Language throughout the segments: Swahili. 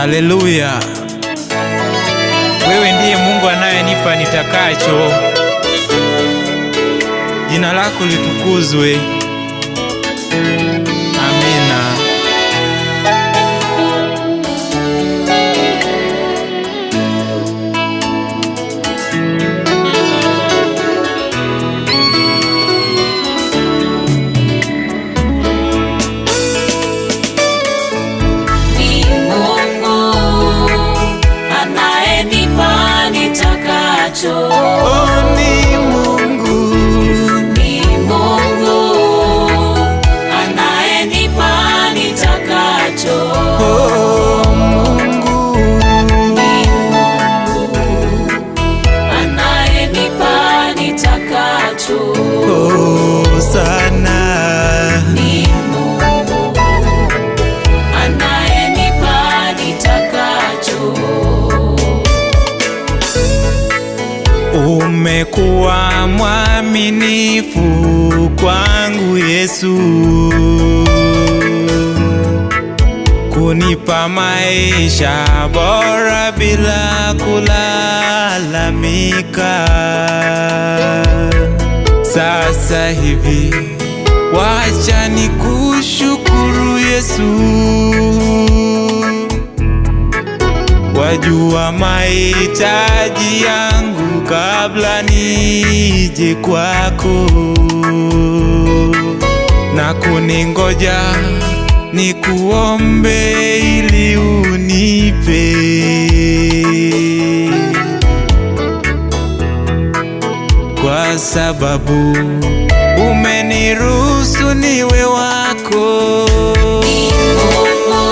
Haleluya! Wewe ndiye Mungu anayenipa nitakacho. Jina lako litukuzwe. Amina. Ni Mungu anayenipa nitakacho. Oh, ni Mungu. Ni Mungu anayenipa nitakacho. Oh, Mungu. Ni Mungu anayenipa nitakacho. Oh, sana. Ni Mungu anayenipa nitakacho. Umekuwa mwaminifu kwangu Yesu, kunipa maisha bora bila kulalamika. Sasa hivi wacha nikushukuru Yesu, wajua mahitaji yangu kabla nije kwako, na kuningoja nikuombe ili unipe. Kwa sababu umeniruhusu niwe wako. Ni Mungu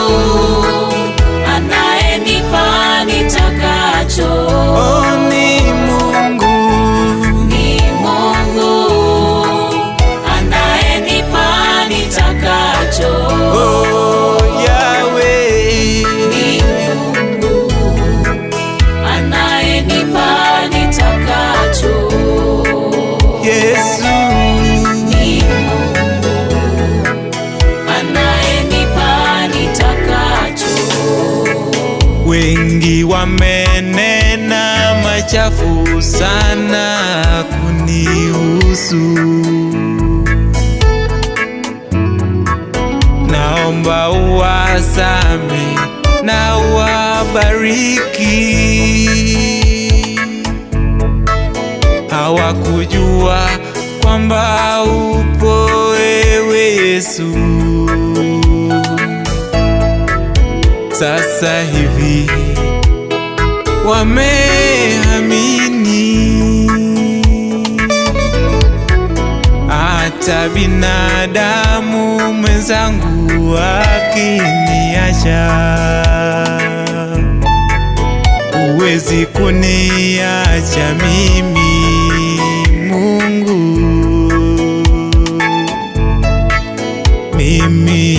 anayenipa nitakacho. Oh, ni Mungu. Ni Mungu anayenipa nitakacho. Oh, Yahweh. Ni Mungu anayenipa nitakacho. Yesu. Ni Mungu anayenipa nitakacho. Wengi wamenena machafu sana kunihusu, naomba uwasame na uwabariki. Hawakujua kwamba upo wewe Yesu. Sasa hivi wameamini, hata binadamu mwenzangu akiniacha, huwezi kuniacha mimi Mungu. Mimi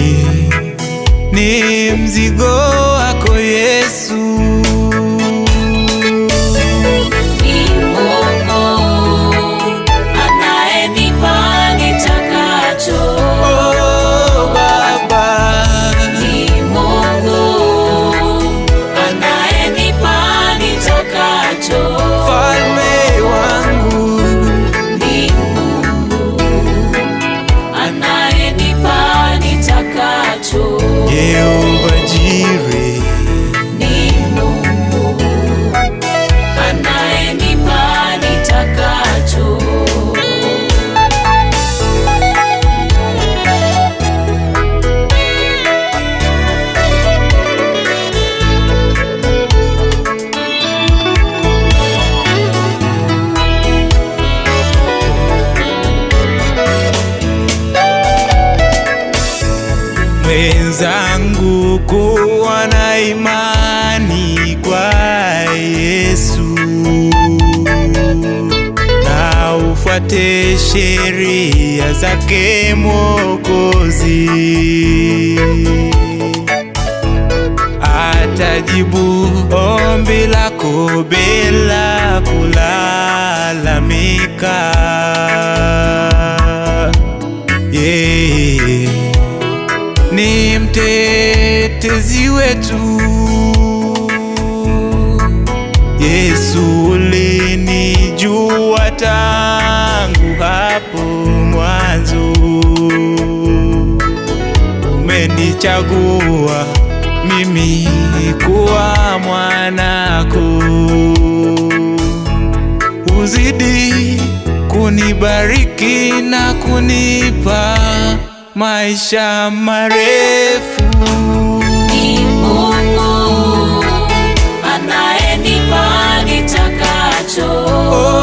ni mzigo wako Yesu. Ni Mungu anayenipa nitakacho. Oh, Baba. Ni Mungu anayenipa nitakacho. Falme wangu. Ni Mungu anayenipa nitakacho. Jehova Jireh. Ni Mungu anayenipa nitakacho. Mwenzangu, kuwa na imani kwa Yesu na ufuate sheria zake Mwokozi, atajibu ombi lako bila kulalamika. Yeye ni mtetezi wetu. hapo mwanzo. Umenichagua mimi kuwa mwanako, uzidi kunibariki na kunipa maisha marefu. Ni Mungu anayenipa nitakacho. Oh.